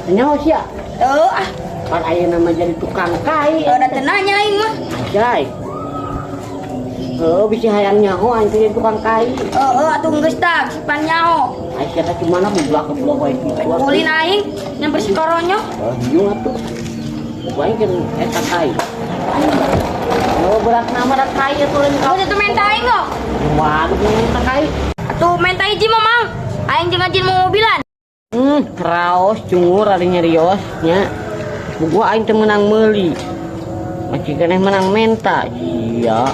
Nyaho sia. Teu ah. Pan ayeuna mah jadi tukang kai. Da teu nanya aing mah. Anjay. Heuh, bisi hayang nyaho aing teh jadi tukang kai. Heeh, atuh geus tah, pan nyaho. Aing kata cumana bublak keblok wae kitu. Ulin aing nyamper si koronyo. Oh, hiung atuh. Aing kan eta kai. Oh, berat nama berat kai atuh lain Geus atuh menta aing kok. Waduh, menta kai. Atuh menta hiji mah, Mang. Aing jeung ngajin mau mobilan. Raos cungur ari nyarios nya. Gua aing teu meunang meuli. Masih keneh menang menta. Iya.